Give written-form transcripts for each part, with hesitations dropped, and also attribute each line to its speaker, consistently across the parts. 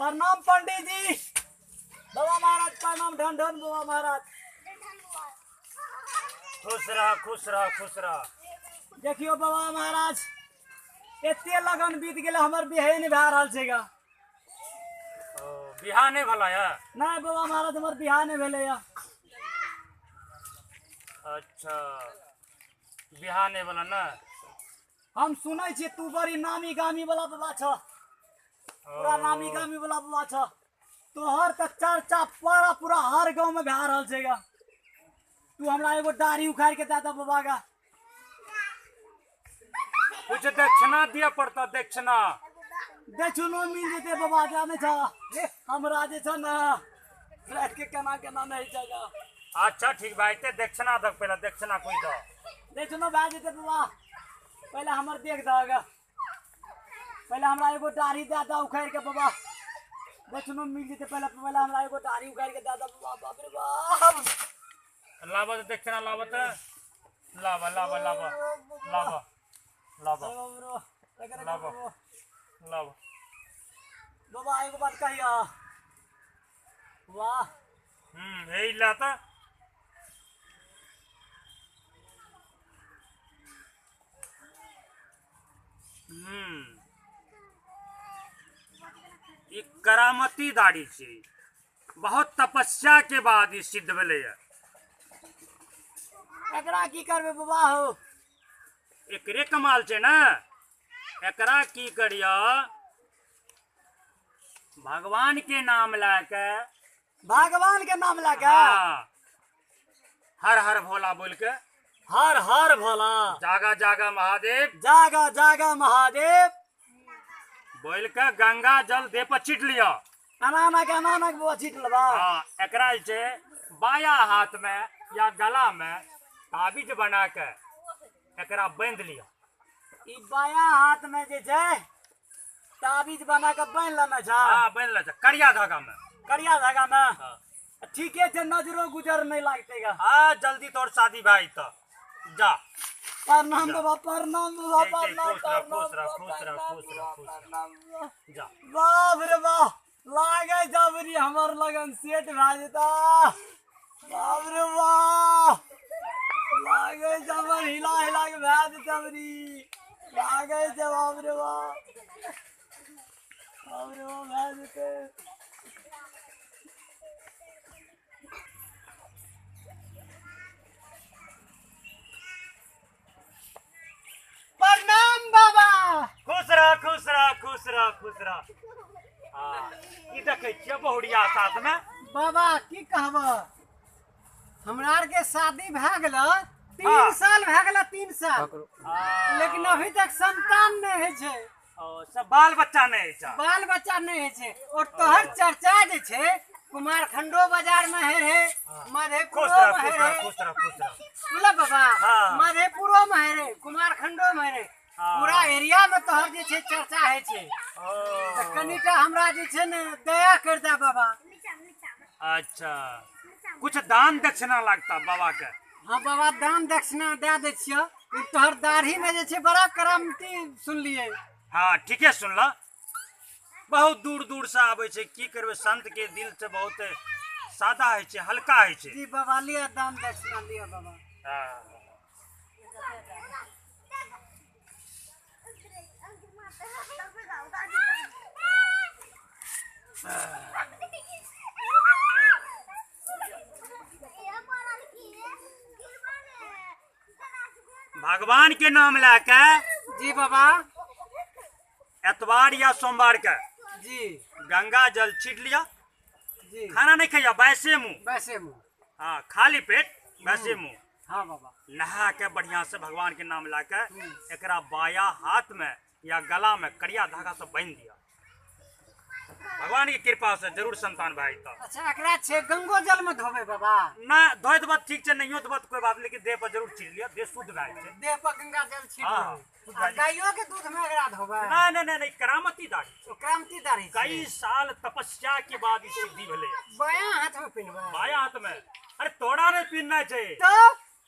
Speaker 1: प्रणाम पंडित जी। बाबा महाराज प्रणाम। ढन ढन बाबा महाराज।
Speaker 2: खुश रह, खुश रह, खुश रह।
Speaker 1: देखियो बाबा महाराज, एते लगन बीत गेलै, हमर बियाहे नहि भए रहल छै गा।
Speaker 2: ओ, बियाह नहि भेलै या?
Speaker 1: नहि बाबा महाराज, हमर बियाह नहि भेलै या।
Speaker 2: अच्छा, बियाह नहि भेलै ने?
Speaker 1: हम सुनै छियै तू बड़ी नामी गामी वाला बाबा छह, पूरा नामी गामी वाला बाबा छह। तोहर तऽ चर्चा पूरा पूरा हर गाँव में भए रहल छै गा। तू हमरा एगो दाढ़ी उखाड़ के दे दे बाबा गा।
Speaker 2: कुछ दक्षिणा दिया पड़ता, दक्षिणा।
Speaker 1: दक्षिणो मिल जेतै बाबा, जाने छ हमरा जे छ ने रात के केना केना नहीं छै गा।
Speaker 2: अच्छा ठीक बा, एते दक्षिणा दक, पहले दक्षिणा कोई दो।
Speaker 1: दक्षिणो भए जेतै बाबा, पहले हमर देख दह गा। पहले हमरा एगो दाढ़ी दे दे उखाड़ के बाबा, दक्षिणो मिल जेतै। पहले पहले हमरा एगो दाढ़ी उखाड़ के दे दे बाबा। बाप रे बाप।
Speaker 2: लाबा तो दक्षिणा, लाबा तो, लाबा लाबा लाबा लाबा लाबा लाबा लाबा।
Speaker 1: बाबा एगो बात कहिया। वाह।
Speaker 2: हे ला तो। ई करामती दाढ़ी छै, बहुत तपस्या के बाद ई सिद्ध भेलै।
Speaker 1: एकरा की करबै बाबा हो?
Speaker 2: एकरे कमाल छै ने। एकरा की करिय, भगवान के नाम लए के।
Speaker 1: भगवान के नाम लए के?
Speaker 2: हाँ, हर हर भोला बोल के।
Speaker 1: हर हर भोला।
Speaker 2: जागा जागा महादेव।
Speaker 1: जागा जागा महादेव
Speaker 2: बोल के गंगा जल दे पर छीट लिया।
Speaker 1: अना अना के, अना अना के बाबा छीट लेबा।
Speaker 2: हाँ, एकरा जे छै बाया हाथ में या गला में ताबीज बना के एकरा बांधि लिया।
Speaker 1: ई बाया हाथ में जे छै ताबीज बना के बांधि लेना छै।
Speaker 2: हाँ, बांधि ले छै करिया धागा में।
Speaker 1: करिया धागा में?
Speaker 2: हाँ।
Speaker 1: ठीके छै, नजरो गुजर नहीं लागते गा।
Speaker 2: हाँ, जल्दी तोर शादी भाई तो जा।
Speaker 1: प्रणाम बाबा, प्रणाम बाबा।
Speaker 2: ठीक,
Speaker 1: प्रणाम,
Speaker 2: खुश रह,
Speaker 1: प्रणाम
Speaker 2: खुश रह, खुश रह,
Speaker 1: बाबा,
Speaker 2: खुश रह, खुश रह।
Speaker 1: प्रणाम बाबा।
Speaker 2: जा।
Speaker 1: बाप रे बाप, लागे जबरी हमर लगन सेट भए जेता। बाप रे बाप, लागे जबर हिला हिला के भए जेता बरी लागे छै। बाप रे बाप, बाप रे बाप, भए जेतै। प्रणाम बाबा।
Speaker 2: खुश रह, खुश रह, खुश रह, खुश रह। हाँ, ई देखै छियै बहुरिया साथ में।
Speaker 3: बाबा की कहब, हमरा आर के शादी भए गेल 3 साल भए गेल, 3 साल, लेकिन अभी तक संतान नहीं होइ छै।
Speaker 2: ओ, सब बाल बच्चा नहीं होइ छै?
Speaker 3: बाल बच्चा नहीं होइ छै। और तोहर चर्चा जे छै कुमारखंडो बाजार में है रे, मधेपुरो
Speaker 2: खुश रह,
Speaker 3: में है
Speaker 2: खुश रह,
Speaker 3: रे।
Speaker 2: खुश रह, खुश रह।
Speaker 3: सुनल बाबा?
Speaker 2: हाँ।
Speaker 3: मधेपुरो में है रे, कुमारखंडो में है रे, पूरा एरिया में तोहर जे छै चर्चा होइ छै।
Speaker 2: ओ।
Speaker 3: तऽ कनिटा हमरा जे छै ने दया कर दे बाबा।
Speaker 2: अच्छा, कुछ दान दक्षिणा लगता बाबा के।
Speaker 3: हाँ बाबा, दान दक्षिणा दे दै छियौ। ई तोहर दाढ़ी में जे छै बड़ा करामती सुनलियै।
Speaker 2: हाँ, ठीके सुनला। बहुत दूर दूर से आबै छै, की करबै, संत के दिल से बहुत सादा होइ छै, हल्का होइ छै।
Speaker 3: जी बाबा, लिअ दान दक्षिणा लिअ बाबा।
Speaker 2: हाँ। भगवान के नाम लए के।
Speaker 3: जी बाबा।
Speaker 2: एतवार या सोमवार के गंगा जल छीट लिया। खाना नहीं खाइया, वैसे मुंह।
Speaker 3: वैसे मुँह।
Speaker 2: हाँ, खाली पेट वैसे मुंह।
Speaker 3: हाँ बाबा।
Speaker 2: नहा के बढ़िया से भगवान के नाम ला के एकरा बाया हाथ में या गला में करिया धागा से बांधि दिया। भगवान की कृपा से जरूर संतान भाई तो।
Speaker 3: अच्छा, एकरा छै गंगो जल में धोबे बाबा?
Speaker 2: ना धोए देबा ठीक छै, नहियो धोबा तऽ कोई बात नहीं, लेकिन देह पर जरूर छीट लिया, देह शुद्ध भए जाइ छै।
Speaker 3: देह पर गंगा जल छीट
Speaker 2: हाँ,
Speaker 3: लेबै।
Speaker 2: शुद्ध
Speaker 3: आ
Speaker 2: भए जाइ।
Speaker 3: गाइयो के दूध में एकरा धोबै?
Speaker 2: नहीं नहीं नहीं नहीं, करामती दाढ़ी छै।
Speaker 3: ओ क्रांति दाढ़ी छै।
Speaker 2: कई साल तपस्या के बाद ई सिद्धि भेलै।
Speaker 3: बायां हाथ में पिन्हबै?
Speaker 2: बाया हाथ में। अरे तोरा नहीं पिन्हना छै।
Speaker 3: तो?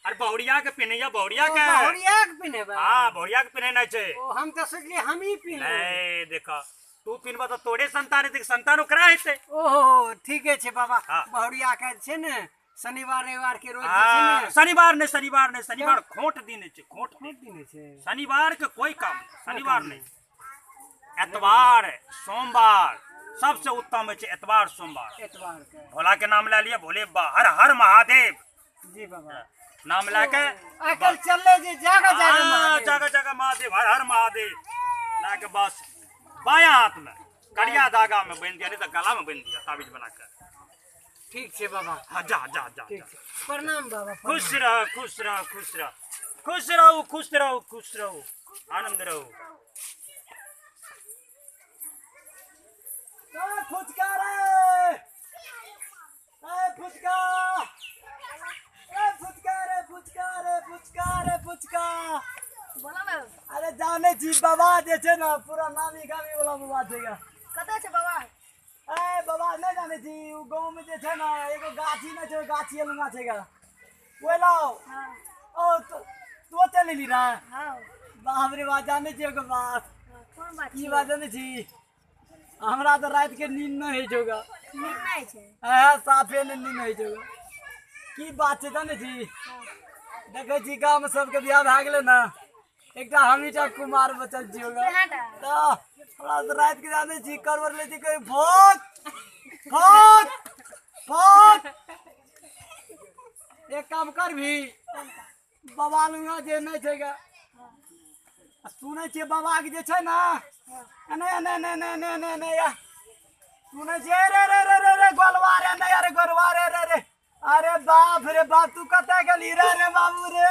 Speaker 2: अरे बहुरिया के पिन्हैया, बहुरिया
Speaker 3: ओ
Speaker 2: के।
Speaker 3: बहुरिया के पिन्हेबै?
Speaker 2: हाँ, बहुरिया के पिन्हेनाइ छै।
Speaker 3: ओ हम तऽ सोचलियै हमही पिन्हबै।
Speaker 2: नहीं, देखा तू पिन्हबह तऽ तोरे संतान हेतै, संतान ओकरा हेतै।
Speaker 3: ओहो ठीके छै बाबा।
Speaker 2: हाँ।
Speaker 3: बहुरिया के छै ने शनिवार रविवार के रोज जे छै
Speaker 2: हाँ,
Speaker 3: ने
Speaker 2: शनिवार नहि, शनिवार नहि, शनिवार खोट दिन होइ छै, खोट दिन।
Speaker 3: बहुत दिन होइ छै।
Speaker 2: शनिवार के कोई काम नहि, शनिवार नहि, एतवार सोमवार सबसे उत्तम होइ छै, एतवार सोमवार।
Speaker 3: एतवार के
Speaker 2: भोला के नाम लए लिअ, भोले बा, हर हर महादेव
Speaker 3: जी बाबा
Speaker 2: नाम लए के।
Speaker 3: आइ काल्हि चललै जे जागा जागा
Speaker 2: हाँ,
Speaker 3: महादेव।
Speaker 2: जगह जगह महादेव, हर हर महादेव लए के बस बायां हाथ में करिया धागा में बांधि दिया, नहीं तो गला में बांधि दिया ताबीज बना के।
Speaker 3: ठीक छै बाबा।
Speaker 2: हाँ, जा जा जा
Speaker 3: ठीक
Speaker 2: जा।
Speaker 3: छै, प्रणाम बाबा।
Speaker 2: खुश रह, खुश रह, खुश रह, खुश रहू, खुश रहू, खुश रहू, आनंद रहू।
Speaker 1: ए फुचका रे, ए फुचका, ए फुचका रे, फुचका रे, फुचका रे, फुचका।
Speaker 4: बोला ने।
Speaker 1: अरे जाने छी बाबा जे छै ने पूरा नामी गामी वाला बाबा छै गा।
Speaker 4: कतऽ छै बाबा?
Speaker 1: ए बाबा नहि जाने छी, उ गाँव में जे छै ने एगो गाछी नहि छै, ओहि गाछी लंगा छै गा। ओहि लाओ।
Speaker 4: हाँ।
Speaker 1: ओ तो चल एली ना?
Speaker 4: हाँ।
Speaker 1: बाप रे बाप, जाने छी एगो बात?
Speaker 4: हाँ, कोन बात?
Speaker 1: की बात जाने छी? हमरा तऽ राति के नींद नहि होइ छौ गा।
Speaker 4: नींद नहि छै?
Speaker 1: हँ, साफे नहि नींद होइ छौ गा। की बात छै जाने छी? देखै छी गाँव में सबके बियाह भए गेलै ने, एकटा हमही टा कुमार बचल छियौ गा।
Speaker 4: सेहेटा।
Speaker 1: तऽ हमरा तऽ राति के जाने छी करवट लै छी, कहीं भोग भोग भोग। एक काम कर भी बाबा लुंगा जे नहि छै गा, आ सुनै छियै बाबा के जे छै ने, एने एने एने एने एने एने एने या सुनै छियै, रे रे रे रे रे गोलवा रे, नहीं अरे गोलवा रे रे रे, अरे बाप रे बाप, तू कतऽ गेली रे रे बाबू रे,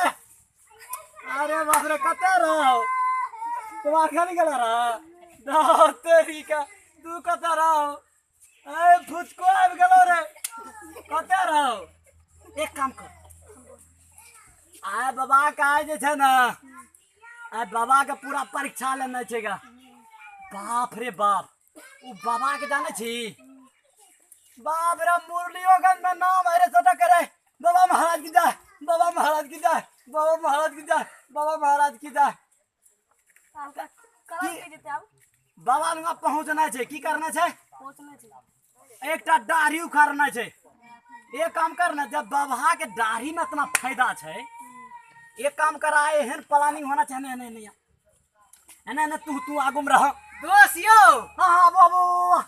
Speaker 1: अरे बाप रे कतऽ रहो कुमारखंड गेल रह तेरी का, तू कतऽ रहो? ए फुचको आबि गेलो रे, कतऽ रहो? एक काम कर, आय बाबा के आइ जे छै ने, आइ बाबा के पूरा परीक्षा लेना छै गा। बाप रे बाप, उ बाबा के जाने छी? बाप रे, मुरलियोगंज में नाम है रे, सटा करे बाबा महाराज की जय, बाबा महाराज की जय, बाबा महाराज की जय, बाबा महाराज की जय।
Speaker 4: आब कलम के जेतै आब?
Speaker 1: बाबा लग पहुँचना छै, की करना छै?
Speaker 4: पहुँचना छै।
Speaker 1: एकटा दाढ़ी उखाड़ना छै। एक काम करना, जब बाबा के दाढ़ी में इतना फायदा छै, एक काम करा, एहन प्लानिंग होना चाहिए। नहीं नहीं नहीं नहीं नहीं, तू तू आगू में रह।
Speaker 3: दोस्त यौ।
Speaker 1: हाँ हाँ, आबो आबो,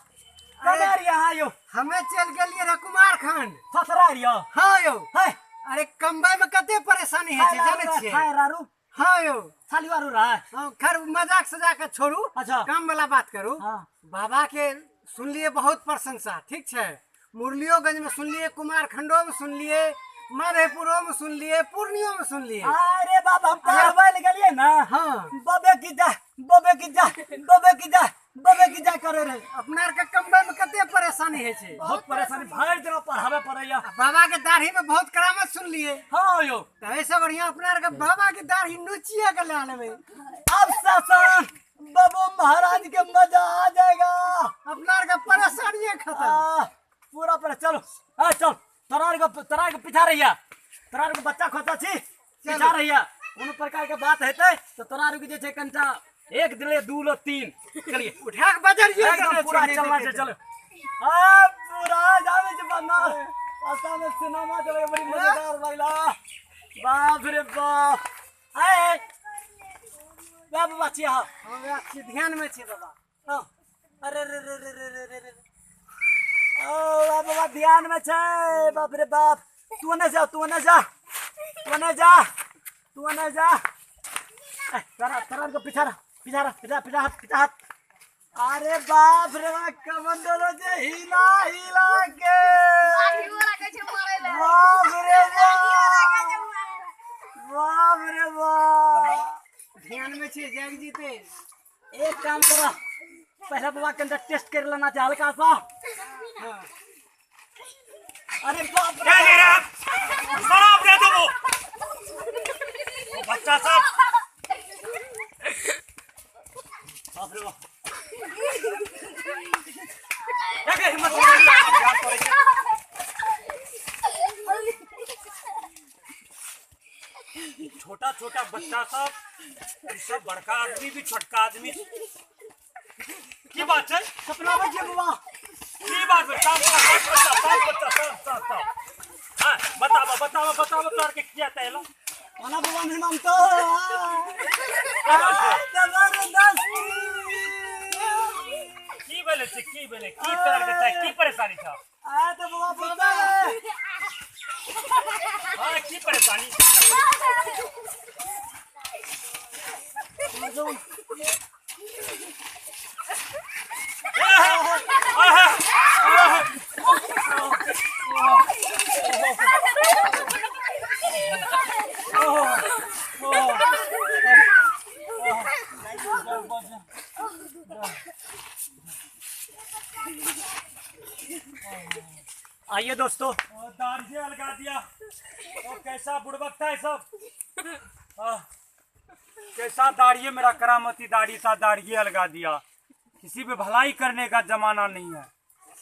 Speaker 1: कने रहियै अहाँ यौ?
Speaker 3: हमे चलि गेलियै रह कुमारखंड।
Speaker 1: ससुरा रहियै?
Speaker 3: हाँ यौ।
Speaker 1: है।
Speaker 3: अरे कमबै में कते परेशानी होइ छै जानै छियै?
Speaker 1: खाय रारू।
Speaker 3: हाँ यौ।
Speaker 1: छाली वारू रह।
Speaker 3: हाँ, खैर मजाक सजा के छोड़ू।
Speaker 1: अच्छा।
Speaker 3: काम वाला बात करू।
Speaker 1: हाँ।
Speaker 3: बाबा के सुनलिए बहुत प्रशंसा, ठीक छै? मुरलियोगंज में सुनलिए, कुमारखंडो में सुनलिए, मधेपुरो में सुनलिए, पूर्णियो में सुनलिए।
Speaker 1: अरे बाबा, हम पढ़बै लए गेलियै ने।
Speaker 3: हाँ।
Speaker 1: बबे की जा, बबे की जा, बबे की जा, बबे की जा करे रहे।
Speaker 3: अपना आर के कमबै में कते परेशानी होइ छै?
Speaker 1: बहुत परेशानी, भरि दिन पढ़ाबे पड़ैया।
Speaker 3: बाबा के दाढ़ी में बहुत करामत सुनलिए।
Speaker 1: हाँ यौ।
Speaker 3: तऽ एहिसँ बढ़िया अपना आर के बाबा के दाढ़ी नोचिया के लए लेबै।
Speaker 1: अब शासन बाबू महाराज के मजा आ जाएगा।
Speaker 3: अपना आर के परेशानिये खत्म।
Speaker 1: पूरा पर चलो, आ चल, तोरा के पीछा रहिया, तोरा के बच्चा खोता छी पीछा रहिया, कोनो प्रकार के बात हेतै तऽ तोरा के जे छै कनिटा एक दिले दू लो तीन चलिए
Speaker 3: उठा के बजरिये
Speaker 1: एकदम
Speaker 3: देने
Speaker 1: पूरा
Speaker 3: छै, नहि
Speaker 1: चलना छै,
Speaker 3: देखै
Speaker 1: चलो। आ पूरा जावे छै बन्ना रास्ता में सिनेमा चले, बड़ी मजेदार लगला। बाप रे बाप, आए बाप बाबा छी। हाँ।
Speaker 3: हम वएह छी, ध्यान में छी बाबा।
Speaker 1: हाँ। अरे रे रे रे रे रे रे रे, ओ बाप बाबा ध्यान में छै। बाप रे बाप, तू ने जा, तू ने जा, तू ने जा, तू ने जा। ए, तोरा तोरा के पीछा रह, पीछा रह, पीछा पीछा हाथ, पीछा हाथ। अरे बाप रे बाप, कमंडलो जे हिला हिला के।
Speaker 4: लाठी वाला कहै छै मारै लए।
Speaker 1: बाप रे
Speaker 4: लाठी वाला कहै
Speaker 1: बाप,
Speaker 4: छै मारै लए।
Speaker 1: बाप रे बाप,
Speaker 3: ध्यान में छी, जाग जीते।
Speaker 1: एक काम करो, पहले बाबा के अंदर टेस्ट कर लेना चाहिए हल्का सा।
Speaker 3: हाँ।
Speaker 1: अरे बाप रे।
Speaker 2: ए रे, शराब दे दो वो बच्चा सब।
Speaker 1: बाप रे बाप,
Speaker 2: एक हिम्मत नहीं अभ्यास करै छै। छोटा छोटा बच्चा सब, ई सब बड़का आदमी भी छोटका आदमी। की बात छै?
Speaker 1: सपनाबै छियै बाबा।
Speaker 2: की बात छै? शांत शांत बच्चा, शांत बच्चा, शांत शांत शांत। हाँ, बताबऽ बताबऽ बताबऽ, तोहर के किया तऽ एलो?
Speaker 1: ओना बाबा नहि मानतो।
Speaker 2: की बात छै?
Speaker 1: जबरदस्ती।
Speaker 2: की भेलै से? की भेलै? की तरह के छै? की परेशानी छौ?
Speaker 1: आ तऽ बाबा बोलता।
Speaker 2: हाँ, की परेशानी?
Speaker 1: आइए दोस्तों।
Speaker 2: ओ दाढ़ी अलगा दिया। ओ कैसा बुड़बक था ये सब। आह, कैसा दाढ़ी, मेरा करामती दाढ़ी था, दाढ़ी अलगा दिया। किसी पे भलाई करने का जमाना नहीं है,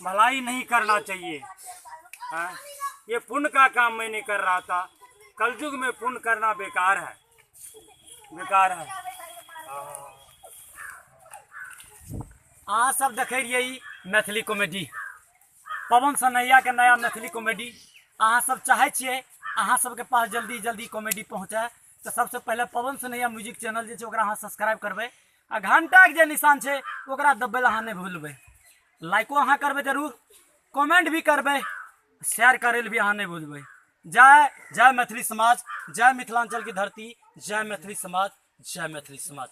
Speaker 2: भलाई नहीं करना चाहिए। हाँ? ये पुण्य का काम मैं नहीं कर रहा था। कलयुग में पुण्य करना बेकार है, बेकार है।
Speaker 1: अहाँ सब देखे रहियै ई मैथिली कॉमेडी, पवन सनैया के नया मैथिली कॉमेडी। अहाँ सब चाहै छियै अहाँ सबके पास जल्दी जल्दी कॉमेडी पहुँचे, तऽ सबसे पहिले पवन सनैया म्यूजिक चैनल जे छै ओकरा अहाँ सब्सक्राइब करबै आ घंटाके जे निशान छै ओकरा दबबै लए अहाँ नहि भूलबै। लाइको अहाँ करबै जरूर, कमेंट भी करबै, शेयर करै लए भी अहाँ नहि भूलबै। जय जय मैथिली समाज, जय मिथिलांचल की धरती, जय मैथिली समाज, जय मैथिली समाज।